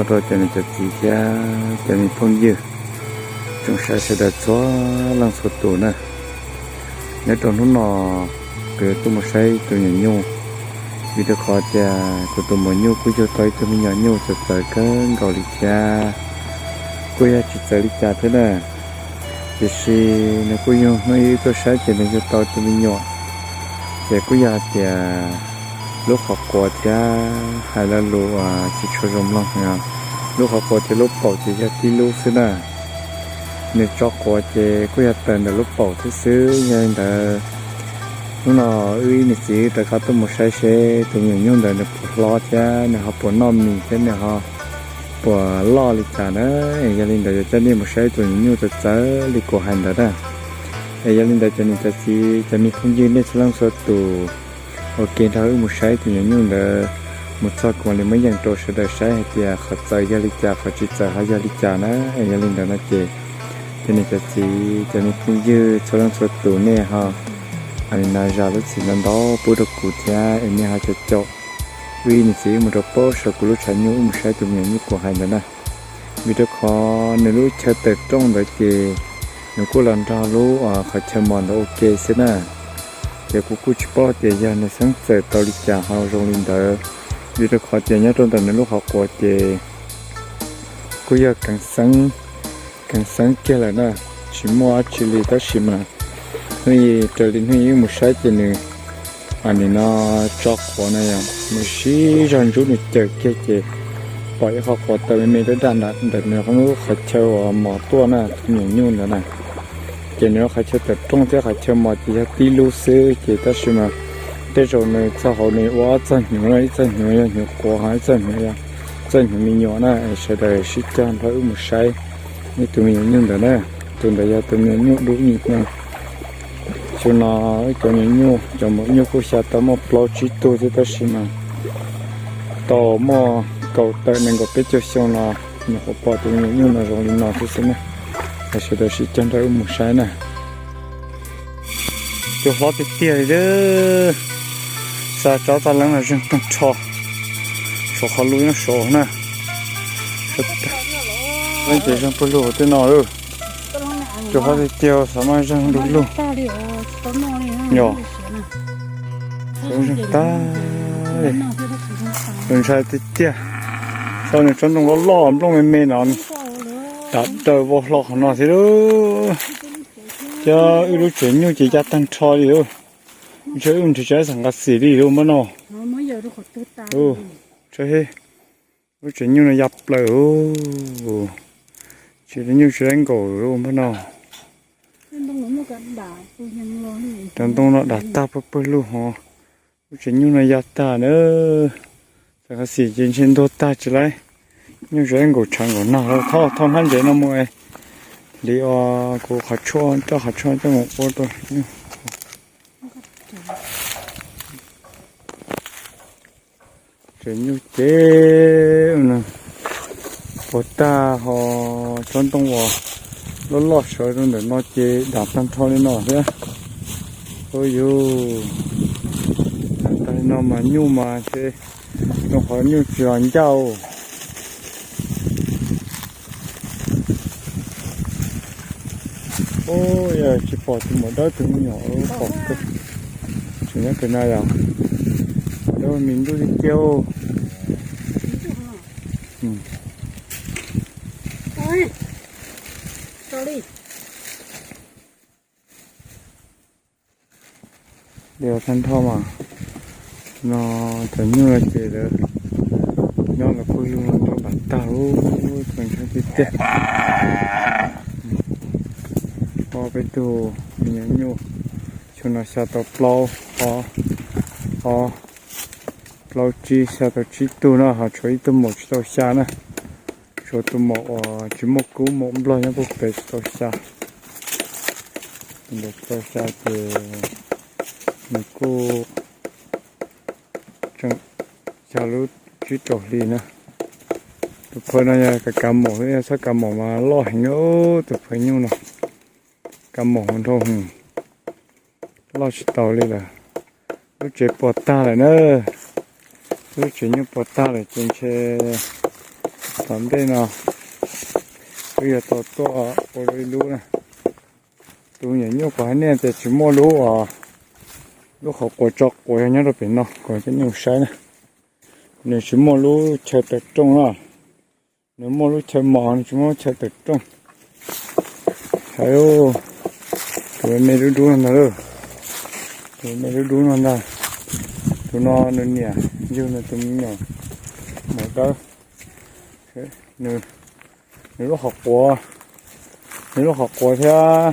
Nyob rau cov niam cov txiv thiab cov me phooj ywg tsoom saib sawv daws txhua leej txhua tus na. Nyob rau hnub no kuv yuav tuaj mus saib tus me nyuam nyuj, vim rau qhov tias kuv tus maum nyuj kuj yug tau ib tug me nyuam nyuj txawv txawv kawg nkaus li thiab, kuj yog tsis txawv li cas thiab na. Tiam sis nws kuj yug hnub ib wb tuaj saib ces nws yug tau tus me nyuam, ces kuj yog hais tias lub qhov quav thiab hais lo lus uas tsis tshua zoo mloog no, lub qhov quav thiab lub paum ces yog tib lub xwb na. Nws tso quav ces kuj yog tawm ntawm lub paum thiab xwb. Yog li ntawd hnub no wb ib niam txiv rov qab tuaj mus saib seb tus me nyuam nyuj ntawd nws puas hlob thiab nws ho puas noj mis thiab nws ho puas loj li cas na. Es yog li ntawd yuav coj nej mus saib tus me nyuam nyuj txawv txawv li kuv hais ntawd na. Es yog li ntawd cov niam cov txiv cov me phooj ywg nej txhua leej txhua tus ua ke nrog wb mus saib tus me nyuam nyuj ntawd mus txog kuv mam li muab yees rau sawv daws saib hais tias qhov txawv yog li cas qhov tsis txawv ho yog li cas na. Es yog li ntawd no ces cov niam cov txiv cov me phooj ywg txhua leej txhua tus nej ho a li no zam lub txim ntau ntau pub rau kuv thiab es nej ho caum caum wb ib niam txiv wb mus rau pab saum kuv lub tshav nyuj wb mus saib tus me nyuam nyuj kuv hais ntawd na. Vim rau qhov nws lub chaw tawm rooj ntawd ces nws kuj los nrog lub qhov chaw mos ntawd ua ke xwb na. Ces kuv kuj tsis paub tias yog nws xeeb txawm tau li cas ho zoo li ntawd, vim rau qhov tias nyob rau ntawm nws lub qhov quav ces kuj yog keev xeeb kiag lawm na, tsis muaj dab tsi li tab sis mas hnub ib raws li hnub ib wb mus saib ces nws nim no tso quav no yog nws sib zog ntsub nws cawm kiag ces pom ib qho quav tawv me me dab daj ntawm nws lub qhov chaw uas mos tuaj na, tus me nyuam nyuj ntawd na. Ces nws lub qhov chaw tawm rooj thiab qhov chaw mos ces yog tib lub xwb ces tab sis mas tej zaum nws txog hauv nws ua ob txoj hnyuv no, ib txoj hnyuv yog hnyuv quav ho ib txoj hnyuv yog txoj hnyuv me nyuam na. Sawv daws sib cog nrog wb mus saib ib tus me nyuam nyuj ntawd na. Tus ntawd yog tus me nyuam nyuj dub ib hnub. Xyoo no wb cov me nyuam nyuj, cov maum nyuj kuj xya tau muaj plaub tsib tug thiab tab sis mas tau muaj kaum tawm nees nkaum peb caug xyoo no nyuam qhuav pom tus me nyuam nyuj no zoo li no thiab xwb na. Sawv daws sib cog nrog wb mus saib na. Cua hlob tiag tiag li, xa tsob tag leeb no zeeg tag nrho, saum qhov lub nyob saud na. Leej ces zeeg pawg lug tej no lawm. Cua hlob tiag tiag xav mas zeeg lug lug. Yog, zeeg tag li. Tus ntshai tiag tiag, txhob nws tsob ntoo loj loj nplooj me me no, dav daws vau hlo qhov no thiab lawm. Thiab wb lub tsev nyuj ces ya tag nrho li lawm. Ntshe wb nrhiav tsis tau xeem nqa xim li lawm mas no. Lub tsev nyuj no ya plaws, tsis nyuj tsis laib nkaus lawm mas no. Cov ntoo no dav tag pawg pawg lug ho. Lub tsev nyuj no ya tag na. Xeem nqa xim ces ntshe ntuag tag tsis laib. Nyuj tsis laib nkaus tshav nkaus nag, thauj hnab ntsev no mus li os. Kuv qhov tshuaj, roj qhov tshuaj coj mus ua rau nyuj. Tsev nyuj ces puas tag ho, tsob ntoo uas loj loj sawv rau ntawm no ces dav tag nrho li no thiab. Ua yus, dav tag li no mas nyuj mas ntshe zoo qhov nyuj tsis los ncaj. Ub, yog tsis pom tus maum dawb tus me nyuam pom kawg. Tseem nyob pem no yog, maum dawb me ntuj tiag tiag. Li tag nrho mas no, cov nyuj no ces lawv nyob lawv pawg lug no ntau dav tag, txaus ntshai tiag tiag. Ob peb tug me nyuam nyuj, xyoo no xya tau plaub, ob, plaub tsib, xya tau tsib tug no ho tshuav ib tug maum tsis tau xya na. Tshuav tus maum uas tsis muaj kub, maum nplog nyob puag pem tsis tau xya. Tus ntawd tsis tau xya ces nws kuj tseem xya lub tsib rau hli na. Tus phawj no yog kav kav maum, yog txhob kav maum mas loj heev na. Tus phawj nyuj no kav maum nrhau hwv, loj tsis tau li lawm. Lub tsev puas tag lawm na. Lub tsev nyuj puas tag lawm ces ntshe Tom ntej no wb yuav tau tuaj ua ib lub na. Tus me nyuam nyuj kuv hais nej tias tsis muaj lub, lub qhov quav tso quav yog nyob rau pem no kom cov nej mus saib na. Nws tsis muaj lub chaw tawm rooj na. Nws muaj lub chaw mos, nws tsis muaj lub chaw tawm rooj. Hais tus me dub dub no ntag lauj. Tus me dub dub no ntag. Tus no nws niam yug nws tus me nyuam mos dawb. Nws lub qhov quav, nws lub qhov quav thiab,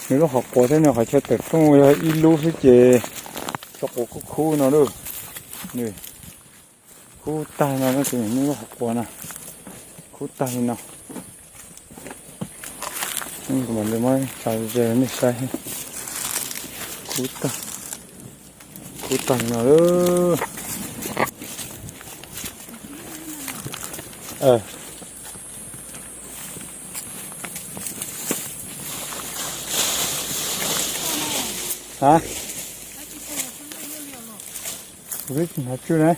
nws lub qhov quav thiab nws qhov chaw tawm rooj yog ib lub xwb ces tso quav khub khub no lauj. Nws khub tag no, nws lub qhov quav na, khub tag li no. Kuv mam li muab tso ze nej saib. Khub tag, khub tag li no lauj. Ha, kuv twb tsis hnav tswj na.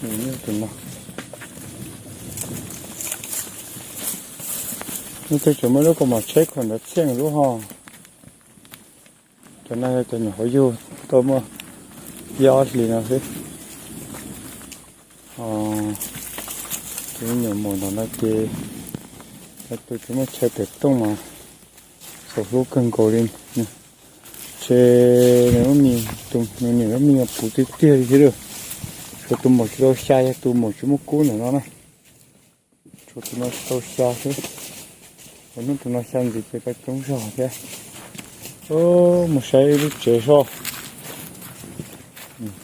Tus no, nej twb tseem muaj lub kaus mom tsheb khaum ntawd txhiaj lub ho. Cov no yog cov nyuam qhuav yug tau muaj ib ob hlis no xwb. Tus me nyuam mos ntawm no ces tus tsis muaj chaw tawm rooj mas xaus hlub kawg nkaus li. Ntshe nws lub mis, tus nws niam lub mis puv tiag tiag li thiab lauj. Tshuav tus maum tsis tau xya, yog tus maum tsis muaj kub ntawm no na. Tshuav tus no tsis tau xya xwb. Ua hnub tus no xya ntxiv ces peb coob zog thiab. Mus saib lub tsev soj.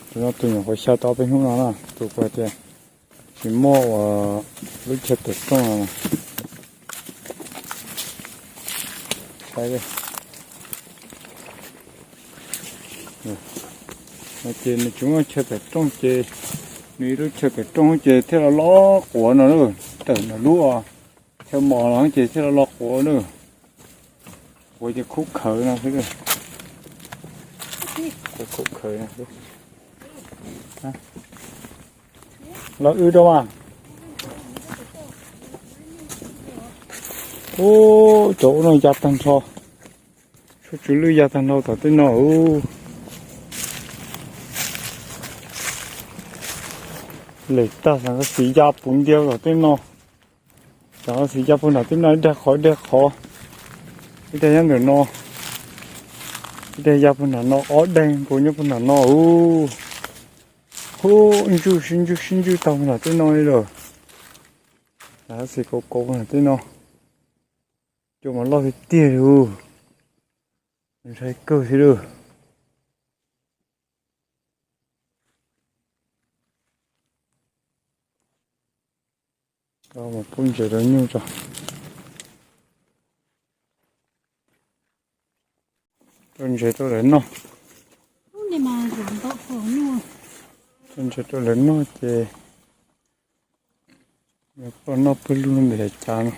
Tus no tus nyuam qhuav xya tau peb hnub no na, tus kuv tias tsis muaj ua lub chaw tawm rooj no. Saib no ces nws tsis muaj chaw tawm rooj ces nws ib lub chaw tawm rooj ces thiaj los los quav no lauj. Tawm nws lub chaw mos no ces thiaj los los quav lauj. Quav ces khub khawv no xwb. Khub khawv no xwb. Los wb rau mas. Ub, cov ub no ya tag nrho. Tshuaj tsw lwj ya tag nrho tom tej no. Lem tag, xav xis ya puv ntiag tom tej no. Xav xis ya puag nram tej no ib daig qhov ib daig qhov, ib daig nyob ntawm no, ib daig ya puag nram no, ob daig nkaus nyob puag nram no. Ub, ntsuj sib ntsuj sib ntsuj tau puag nram tej no li lawm. Xav xis kauv kauv puag nram tej no. Cua mas loj tiag tiag li. Ntshai kawg thiab lauj. Mus pub ntses rau nyuj tso. Rau ntses rau lawv noj. Rau ntses rau lawv noj ces ploj noj pawg lug ntawm yav cav no.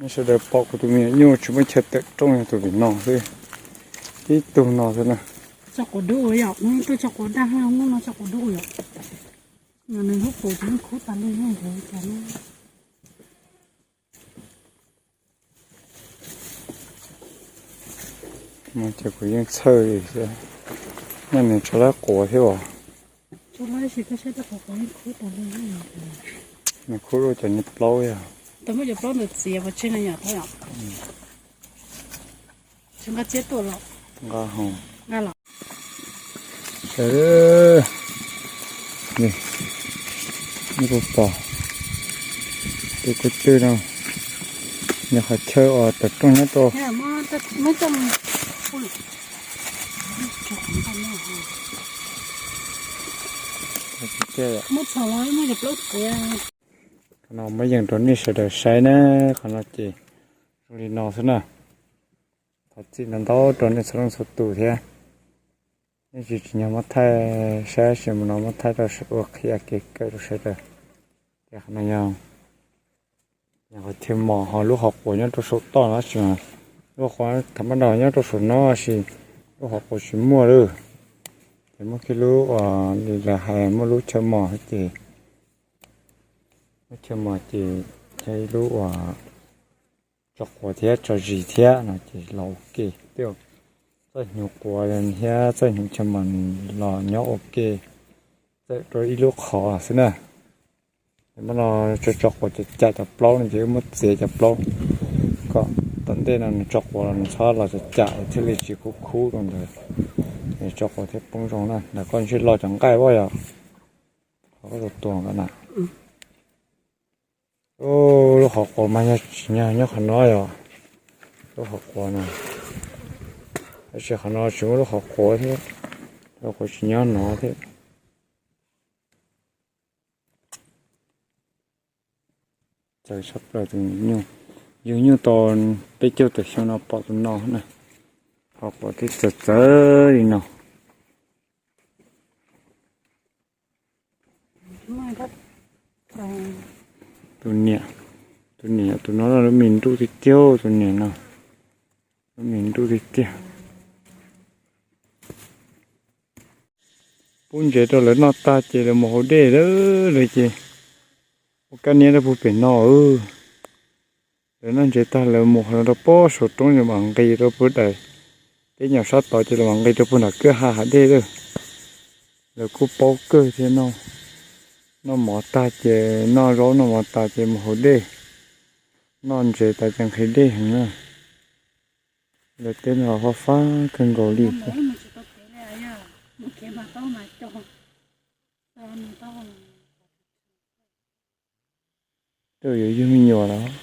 Nej sawv daws pom kuv tus me nyuam nyuj tsis muaj chaw tawm rooj yog tus pem no xwb, tib tug no xwb na. Tso quav dub yom, tuaj tso quav daj, hnub no tso quav dub yom. Nws lub paus tsis muaj khub tas li. Ces kuv yeej txhawj li, nej nws tso lab quav thiab os. Nws khub lub cov niag plaub yog. Nqa hov. Sawv daws, nej puas pom tus ko tw no, nws qhov chaw uas tawm rooj nyob rau no, muab yees rau nej sawv daws saib na. Qhov no ces zoo li no xwb na. Txim ntau ntau rau nej txhua leej txhua tus thiab. Nej tsis tsim nyog muab thaij saib, sim mus no muab thaij rau ua qhia kev kawm rau sawv daws. Ces qhov no yog qhov chaw mos, ho lub hauv quav nyob rau saum toj no tsis, lub hauv quav thaum pab no nyob rau saum no sis lub hauv quav tsis muaj lawm. Ces muaj kiag lub uas li lawv hais muaj lub chaw mos ces, lub chaw mos ces yog ib lub uas tso quav thiab tso zis thiab no ces los ua ke, tej txoj hnyuv quav thiab txoj hnyuv chaw mos los nyob ua ke, txawm rau ib lub qhov xwb na. Ces muab no tso tso quav cam cam cov plaub no ces wb muab txiav cov plaub kom tom ntej no nws tso quav los nws txhob los cam cam thiaj li tsis khub khub rau ntawd, tso quav thiaj poob zoo na. Ntawm koj ntshe los cov nqaij vaj yom, qhov koj tus tuag ntawd na. Lub hauv quav mas yog tsis yog nyob qhov no yom, lub hauv quav no, tab sis qhov no tsis muaj lub hauv quav thiab, lub hauv quav tsis nyob no thiab. Txawv tshaj plaws tus nyuj, yug nyuj tau peb caug tawm xyoo no pom tus no na, hauv quav thiab txawv txawv li no. Tus niam, tus niam tus no lub me nruj tiag tiag, tus niam no lub me nruj tiag tiag. Pub ntsev rau lawv noj tag ces lawv mus haus dej lawm, lawv ces ua kab niab rau puag pem no. Lawv noj ntsev tag lawv mus qhov no rau pob saum roob, lawv mam nqis rau puag daim teb nyuam sab tod ces lawv mam nqis rau puag nram kwj ha hav dej lawm. Lawv kuj paub kawg thiab no, noj mov tag ces noj zaub noj mov tas ces mus haus dej, noj ntsev tas ces nqhis dej heev na. Lawv teb no fab fab kawg nkaus li thiab. Rau yuav yug me nyuam los.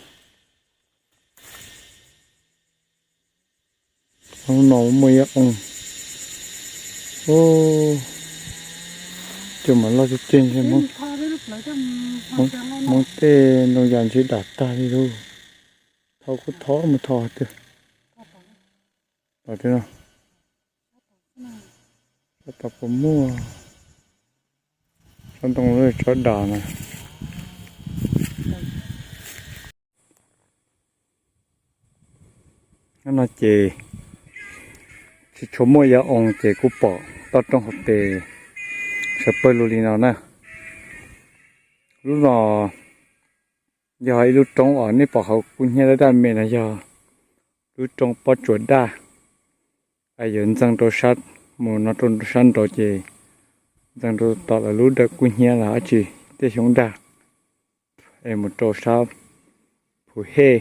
Hnub no muaj ib oo, cov mas loj ceg ceg, Hmoob tej ntoo yas ntshis dam tag li lauj. Thau kuj thau mus thau twg. Tom twg no, sab tod puas muaj, sab ntoo lub tsob dam na. Hnub no ces tsis tshua muaj ib oo ces kuj pom toj roob hauv pes sawv pawg lug li no na. Lub no yog ib lub roob uas nej pom hauv kub hnyiab daj daj me no yog lub roob pob tsuas daj, es yuav ntxeev rau sab, mus no rau sab nraud ces ntxeev rau tom lawv lub dawm kub hnyiab los dab tsi, tej xyoob daj, es mus rau sab Phuv Hej,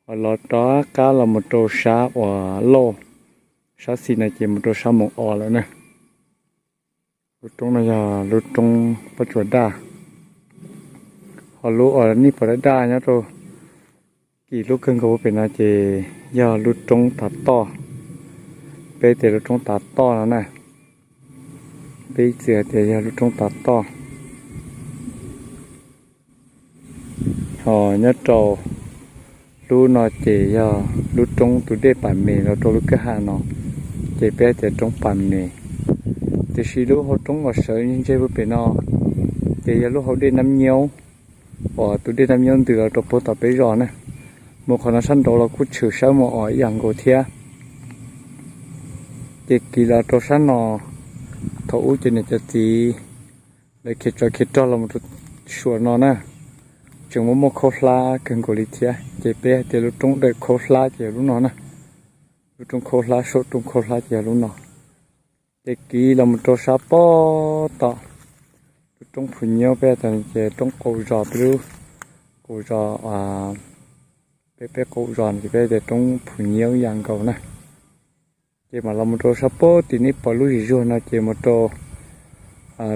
ho los rov qab los mus rau sab uas Lauj, sab xis no ces mus rau sab Moos Os lawm na. Lub roob no yog lub roob pob tsuas daj, ho lub uas nej pom daj daj nyob rau kis lub kawg nkaus pem no ces yog lub roob Tav Toj. Peb tias lub roob Tav Toj no na, peb ib txwm hais tias yog lub roob Tav Toj. Ho nyob rau lub no ces yog lub roob tus dej Pas Mes los rau lub kwj ha no, ces peb hais tias roob Pas Mes. Tiam sis lub hauv roob uas sawv ntseg puag pem no ces yog lub hauv dej Nab Nyaub, uas tus dej Nab Nyaub ntws los rau puag tom peb zos na. Mus qhov no sab nraud los kuj tshwm sab Moos Os ib yam nkaus thiab. Ces kis los rau sab no, thaum ub cov niam cov txiv lawv khiav tsov khiav rog los mus rau suas no na, tseem muaj muaj khaub hlab kawg nkaus li thiab. Ces peb hais tias lub roob dawm khaub hlab ces yog lub no na, lub roob khaub hlab, saum roob khaub hlab ces yog lub no. Ces kis los mus rau sab pob tom lub roob Phuv Nyaub, peb hais tias roob qaum zos, peb lub qaum zos, peb, peb qaum zos no ces peb hais tias roob Phuv Nyaub ib yam nkaus na. Ces mam los mus rau sab pob tim nej pom lub zim zuag no ces mus rau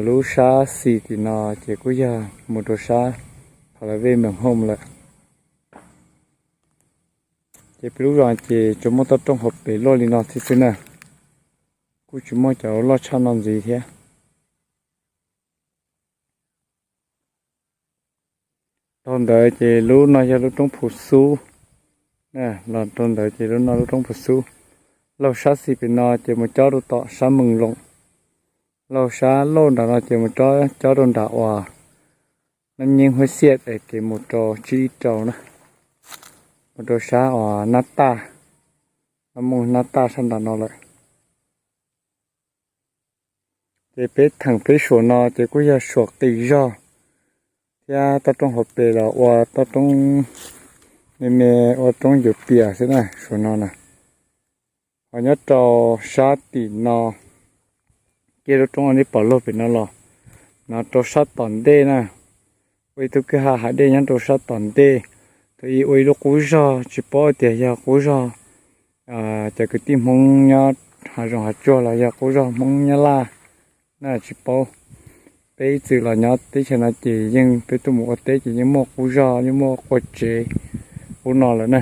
lub sab xis tim no ces kuj yog mus rau sab Pha La Vej Meem Hooj lawm. Ces peb lub zos ces tsuas muaj toj roob hauv pes loj li no thiab xwb na, kuj tsis muaj cov loj tshaj no ntxiv thiab. Dhau ntawd ces lub no yog lub roob Phuv Xub, Los rau ntawd ces lub no lub roob puag xub. Laug sab xis pem no ces mus cob rau tom sab Mees Loos. Laug sab laug nram no ces mus cob rau nram uas Nab Nyeeb Huab Xiaj es kev mus rau tsib ib rau na, mus rau sab uas Nab Taj, Nab Moos Nab Taj sab nram no lawm. Ces peb theem peb suam no ces kuj yog suam qis zog thiab toj roob hauv pes los ua toj roob me me, ua roob yuav pias xwb na, suam no na. Ho nyob rau sab tim no, kiag lub roob uas nej pom laug pem no los, no rau sab tom ntej na, ua ib tug kwj ha hav dej nyob rau sab tom ntej. Thaum ub ua ib lub qub zog, tsis paub tias yog qub zog cov kwv tij Hmoob nyob hav zoov hav tsuag los yog qub zog Hmoob Nyab Laj na tsis paub. Peb ib txwm los nyob teb chaws no ces yeej peb tuaj mus ua teb ces yeej muaj qub zog, yeej muaj qua tsev qub no lawm na.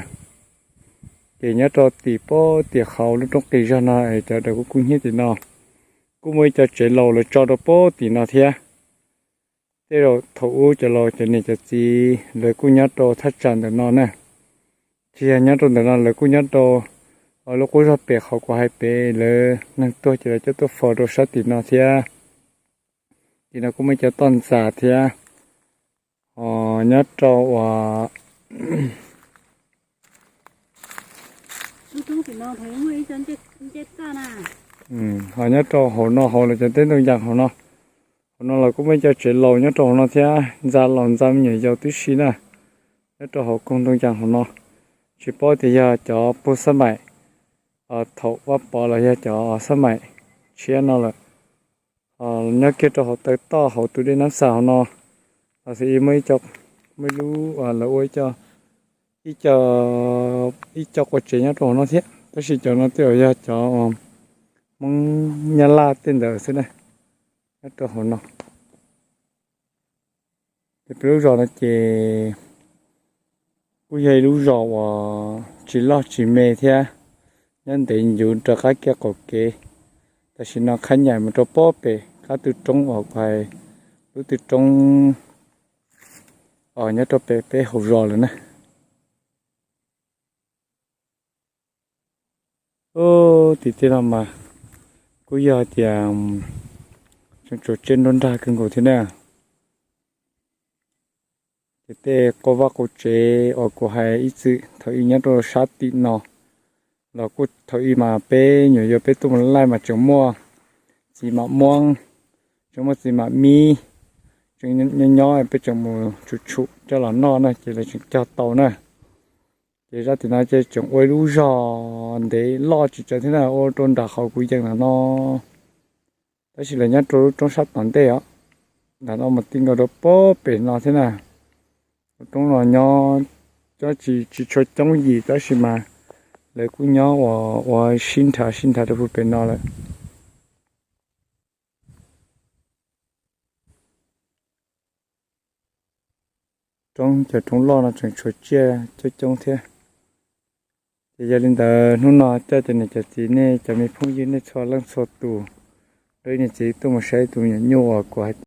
Ces nyob rau tim pob tim hauv lub roob qis zog no es cov daws kuj kub hnyiab tim no, kuj muaj ib co tsev laus lawv tso rau pob tim no thiab. Tej zaum thaum ub cov laus cov niam cov txiv lawv kuj nyob rau thaj tsam ntawm no na. Tsis yog nyob rau ntawm no, lawv kuj nyob rau lub qub zog pem qhov kuv hais pem, lawv neeg tuag ces lawv coj tuaj faus rau sab tim no thiab. Tim no kuj muaj cov toj ntxas thiab. Ho nyob rau uas ho nyob rau hauv no, hauv lawv cov teb ntoo yas hauv no, hauv no los kuj muaj ib co tsev laus nyob rau hauv no thiab, ntxa laus ntxa me nyuam yaus tib si na, nyob rau hauv koog ntoo yas hauv no. Tsis paub tias yog cov puag xab maim thaum Vaj Pov los yog cov xab maim tshiab no lawm. Nyob kiag rau hauv taw toj hauv tus dej Nab Xas hauv no los xws li muaj ib co, muaj ib lub lawv ua ib co, ib co qua tsev nyob rau hauv no thiab, tab sis cov no tej zaum yog cov Hmoob Nyab Laj tej ntawd xwb na, nyob rau hauv no. Ces peb lub zos no ces kuj yog ib lub zos uas tsis loj tsis me thiab, nyob ntev ncuv rov qab kiag qaum kev. Tam sim no qhab nyaim mus rau pob pem qab tw roob uas kuv hais, lub tw roob uas nyob rau pem peb hauv zos lawm na. Ub, tim tej no mas kuj yog tias tseem tshuav tsiaj nruab nrag kawg nkaus thiab na. Ces tej qub vaj qub tsev uas kuv hais ib txwm thaum ub nyob rau sab tim no los kuj thaum ub mas peb nyuam yaus peb tuaj mus laij mas tseem muaj txiv mam muab, tseem muaj txiv mam mib, tseem nyob nyob peb tseem mus tshum tshum coj los noj na ces lawv tseem cog tau na. Ces zaj tim no ces tseem ua ib lub zos ntev loj tsis tsawg thiab na, ua rau nram qhov kuv yees ntawm no, tab sis lawv nyob rau lub roob sab tom ntej os. Ntawm no mus ti nkaus rau pob pem no thiab na. Lub roob no nyob, nyob tsis, tsis tshua coob yim tab sis mas lawv kuj nyob ua, ua sib nrhav sib nrhav rau puag pem no lawm. Roob, cov roob loj no tseem tshuav tsiaj coob coob thiab. Ces yog li ntawd hnub no coj cov niam cov txiv nej cov me phooj ywg nej txhua leej txhua tus, rau ib niam txiv tuaj mus saib tus me nyuam nyuj uas kuv hais